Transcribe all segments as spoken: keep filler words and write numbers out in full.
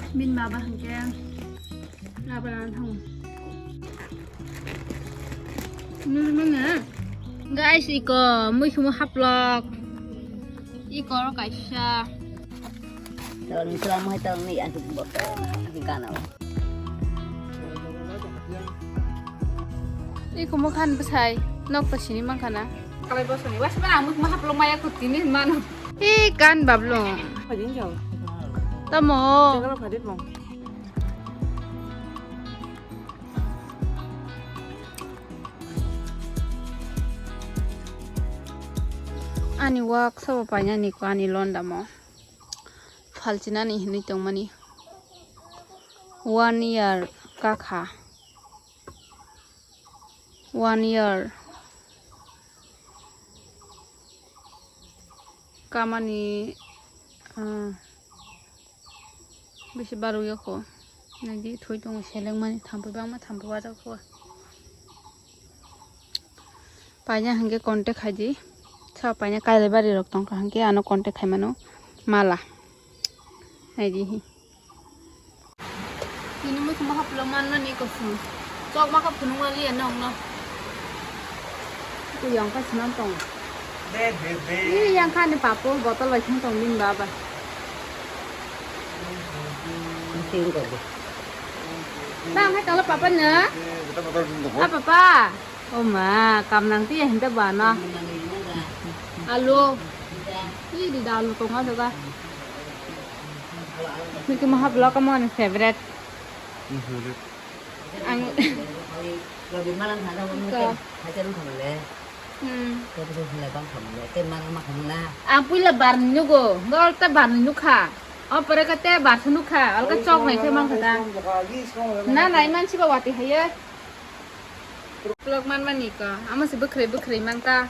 Bini baba hwnkhe labrana thango. Nini manya? Guys, iko mui khumu haplok. Iko oro kaisa. Tawar ni slam hai tawar ni antuk botol. Gana. Iko mokhan bwsai nok to sini mankha na. Kalai bosoni. Wasi mana amuk maha plo maya kutini mano. Ih, kan bablong. Pajin jao. Tamo. Jagalo pajit mong. Ani wak sabo painani ko ani londa mo. Phalchinani hinwi tongmani. One year kakha. One year. Kamani, ah, bisi barwi kho. Naidi thoi tongo seleng mani thampu bangma thampu wajak kho. Paina hwnkhe contact khaidi. Sa paina Kailabari rok tongkha hwnkhe ano contact khaimano mala. Naidi hi. Tini muchung ma haplo man mani kosong. Chok ma kha phunung wali ya nong no. Ku yang kha sinam tong. Ih, yang kha ni papu botol bai thung tong bini baba. Bang hai tala papa na. Ah, papa. Oh ma, kam nang ti hinta ba na. Alu. Ih, di da alu tonga da. Miki maha vlog amo ani favorite. Ang Ka. Hmm. Ang puila barni nugo, hwnkhe alta barni nukha. O pore khe te barsa nukha, alka chok nai khe mankha ta. Na nai mansi ba wati haye. Vlog man mani ko, amo se bwkhre bwkhre man ta.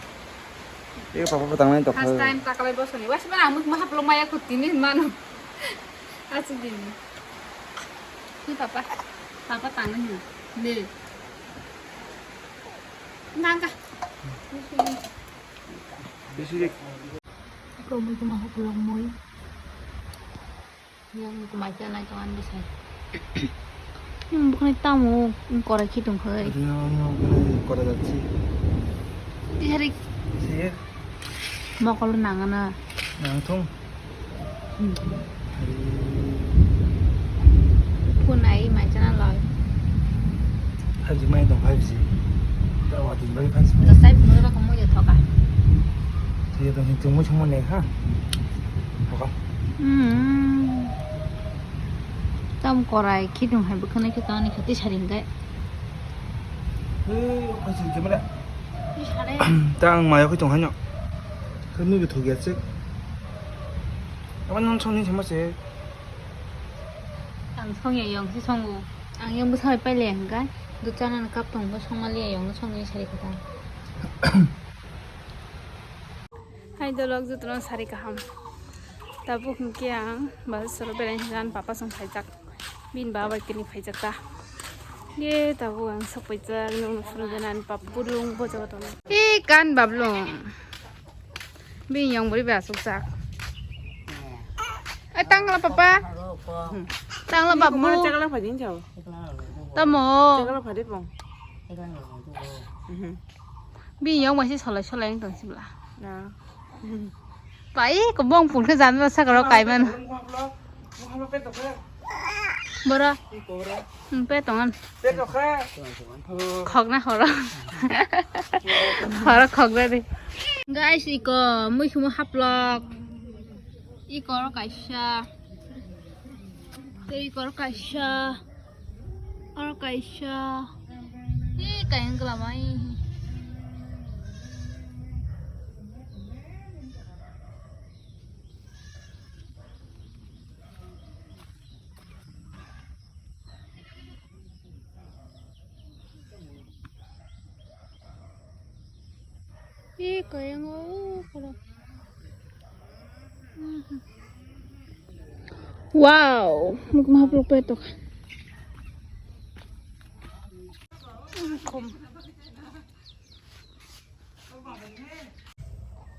Papa bo tangnai to. First time takalai bosoni. Wasi mana amuk maha vlog maya kutini mano. Asuk dini. Ni papa, papa tangna hino. Ni. Nangka. Bisi dik. Ko mui kuma hok lok mui. Yang mui kuma cha nai tongan bisa. Yang bukan tamu korai khitung khai. Korai jatsi. Di hari. Sih. Mokol nangana. Nangthung. Hmm. Phone ai mai chana loi. Five G mai tong, five G. Da wa din bai five G mai. Da sai phone ba komo ye thoka. Ye tong hin tong mo chamo ne ha. Thoka. Hmm. Tam korai khidung hai bwkhwnai khe tani khati saring kai. Hei, koi sing kemera. Ni sare. Ta ang mayo khe tong haino. Khe nui bwthok ya se. Abo non song ni sama se. Ang song ya yong si songo. Ang yang bwsa pai le hingka. Duchana na kap tong bo song ma le yong song ni sari kata. Hai dolok jotono sari kaham. Tabuk hingke ang bazar soro berai hingka ang papa song phaijak. Bini baba kini phaijak ta. Ye tabuk ang sok phaijak nung nung phuru gana ni pap burung bojago tong. Ih, kan bablong. Bini yang buri ba sok jak. Eh, tangla papa. Tangla babu. Tamo. Bini yang masih solai solai yang tong sibla. Pai, kebong pun ke jalan rasa kalau kaiman. Bora. Hmm, pe tongan. Khok na horo. Horo khok na di. Guys, iko mui khumu haplok. Iko oro kaisa. Tei iko oro kaisa. Oro kaisa. Ih, kayang kelamai. Ih, kayang o, koro. Wow, muk mahaplok petok.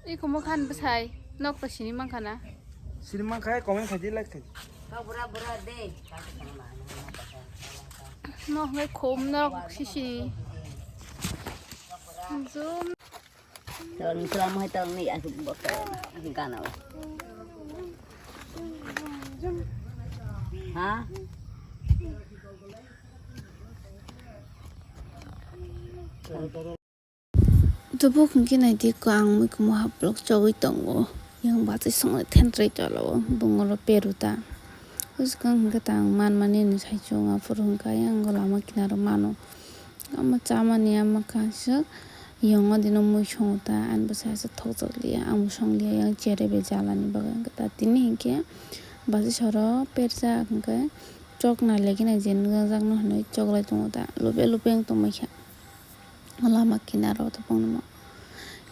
Ih, kumo khan bwsai, nok to sini mankha na? Sini mankha, comment khaidi, like khaidi. Mo hwnkhai khum norok sisi. Zoom. Tol tol mo hai tol ni aku bokol gana. Ha? Tabuk hwnkhe naidi ko ang mui kumo haplok chogwi tongo. Yang bachai songni thentroi tolao bungoro peru ta. Bwskang hwnkhe ta ang manmani ni saichung aphuru hwnkhe ayang lama kinaro mano. Ama chamani ama kaisa yongo dino mui songo ta, ani bwsai aswk thokjak liya, ang bo song liya, yang chere be jalani bagwi hwnkhe ta tini hwnkhe bachai soro perjak hwnkhe chokna legina je nwngjak no hwnwi choklai tongo ta, lupe lupe wng tongmai kha. Lama kinaro tabukno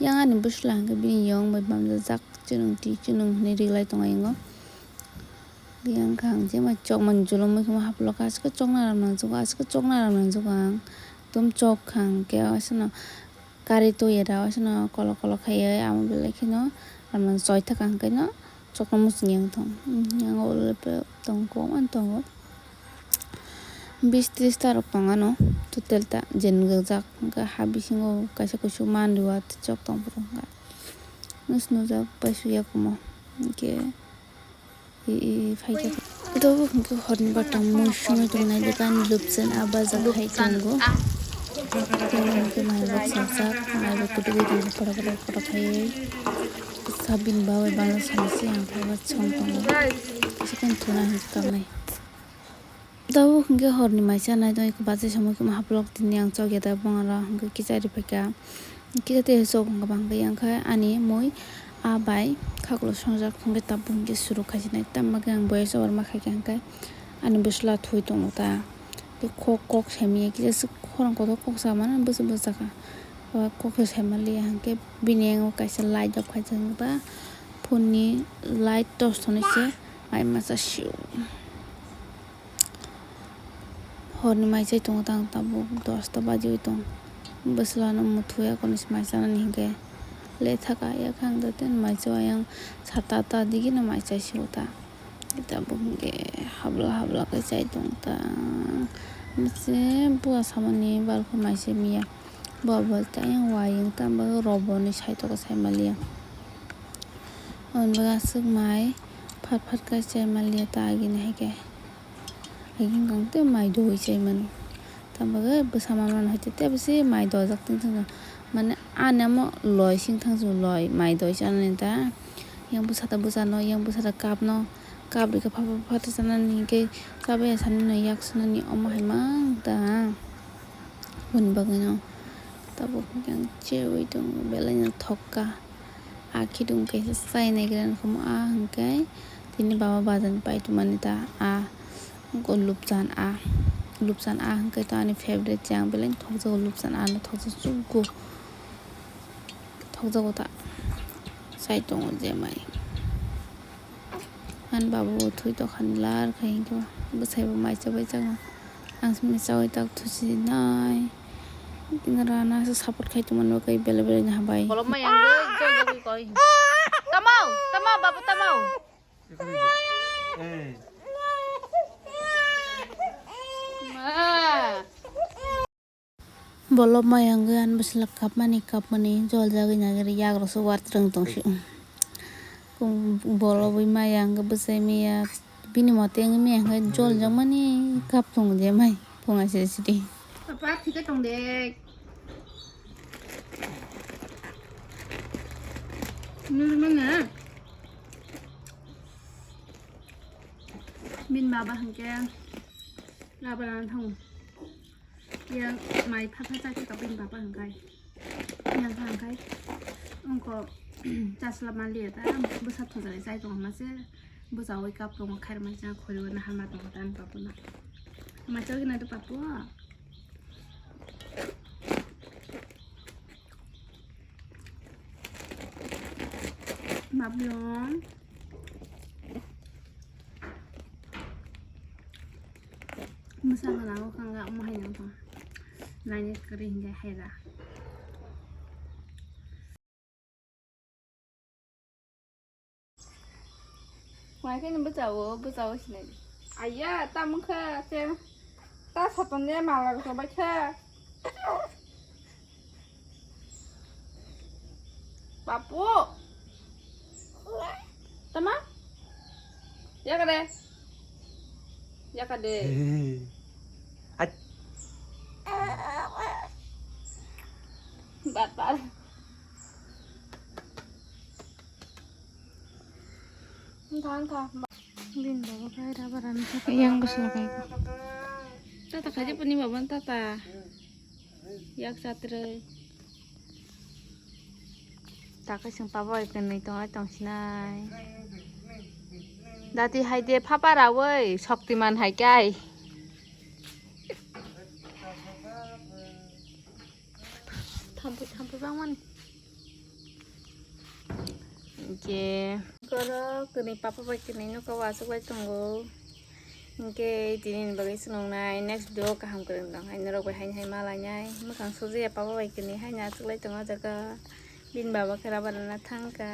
yang ani bwsla hwnkhe bini yong bai bamjajak, chwnwng twi chwnwng hwnwi riklai tongo aywngo. Yang kha ang jemai chokmani julumwi khe haplok aswk chokna ram nangjago, aswk chokna ram nangjago ang. Ekdom chok kha hwnkhe aswkno kari twi era aswkno kolok kolok khaiwi amo belai kheno ram nang choi thaka hwnkhe no. Chokma muchung yang thong. Hmm, yang o le pe tong ko man tongo. Bis tris ta rok tong ano total ta jen gajak hwnkhe ha bisingo kaisa kusu man rwya chok tong phuru hwnkhe. Nus nujak pai suya kumo. Hwnkhe i, i, phaikha. Ito hwnkhe horni batang mui sumui tongnai dokan lupsen a bajak hai tongo. Tei hwnkhe mai rok sajak, mai rok kutuk tongo, pora pora pora khaiwi. Sabini bagwi bana sani se ang phaiba song tongo. Kisa khe thuna hinwi tongmani. Tabuk hwnkhe horni mai chanai tongwi bachai samui kwma haplok tini ang chokya da bongora hwnkhe kichari phaikha. Kisa tei chok hwnkhe bangkha yang khe ani mui a bai khakulo songjak hwnkhe tabuk hwnkhe suruk khaisinai. Tamo khe ang boyes over ma khaikha hwnkhe ani bwsla thwi tongo ta. Tei kok, kok saimanya kisa swk khorang kotor kok sa mano bwswk bwswk sakha. O kok se saimaliya hwnkhe bini yango kaisa light rok khaijak ba phone ni light torch tonwi se mai masa sio. Horni mai chai tongo tang tabuk dosta bajiwi tong. Bwsla no muthuya koni se mai chanani hwnkhe le thaka ya khang da ten mai cha yang sata ta digi no mai chai sio ta. Tabuk hwnkhe habla habla khe chai tong ta. Mase bua samani balkho mai se miya. Bua bol ta yang wayang ta bagwi robo ni side o sai maliya. Hwnba aswk mai phat phat khe chai maliya ta agini hai khe. Agini kang tei mai doi chai mano. Tamo khe bwsa manmano hai tei tei bwswi mai dojak tong thangno. Mane ani amo loi sing thangsu loi mai doi chanani ta. Yang bwsa ta bwsa no, yang bwsa ta cup no, cup rikha pha pha pha ta chanani hwnkhe chabwi sanino yak swnani omo hai mang ta. Boni bagwino tabuk hwnkhe ang cheui tongo belai no thokka. A khidung kaisa chai naigra nokhomo a hwnkhe tini baba bazar ni pai tongmani ta a. Wngkha lupchan a, lupchan a hwnkhe to ani favorite se ang belai thokjago lupchan a no thokjak chugo. Thokjago ta chai tongo je mai. Ani baba bo thwi tokha ni lar khai hwnkhe bwsai bo mai chabai chakno. Ang simi chawi tak thusi nai. Kinara na se support khai tongmani bagwi bele bele ni habai. Bolom ma yang goi, jol jol goi koi. Tamo, tamo, babu tamo. Hey. Ma. Bolop maya wngwi ani bwswlwk kapmani kapmani joljagwi nagari yagrokse watrwng tongsi. Bolobwi maya wngwi bwsai maya bini mote wngwi maya wngkhe joljakmani kap tongo je mai phunga siri siri. Papa thike tong de. Nurmana. Min baba hwnkhe labana thang. Yang mai pha pha chai khe bini baba hwnkhe. Yang kha hwnkhe. Ongko chasla manliya ta bwsa thujagwi chai tongo mase. Bwsa wake up tongo khair mai cha khori wana hama tongo ta ani papu na. Mai cha gina to papu. Mablong. Bwsa gwnango kanga omo hai nang tong. Naini kwrwi hinkhe hai da. Mai khe ni bwchao, bwchao sinai. Aya, ta mungkha se. Ta saton de mala rok bai kha. Bapu. Tama? Yakade. Yakade. Ai. Bat bat. Wngkha, wngkha. Bini baba khe rubber ano sakha yang bwswk khe. Tata khaidi puni baba tata. Yak chatrwi. Takai chwng papa bai kwnwi tongwi tongsinai. Dati hai de phapa rawi Shaktiman hai kai. Thampui thampui bangmani. Hingke koro kwnwi papa bai kwnwi nokha o achuklai tongo. Hingke tini ni bagwi swnamnai next video kaham kwrwng tong hai norok bai haini hai malainai mwkhang sujaya papa bai kwnwi haini achuklai tongo o jaga bini baba khe rubber rwna thangkha.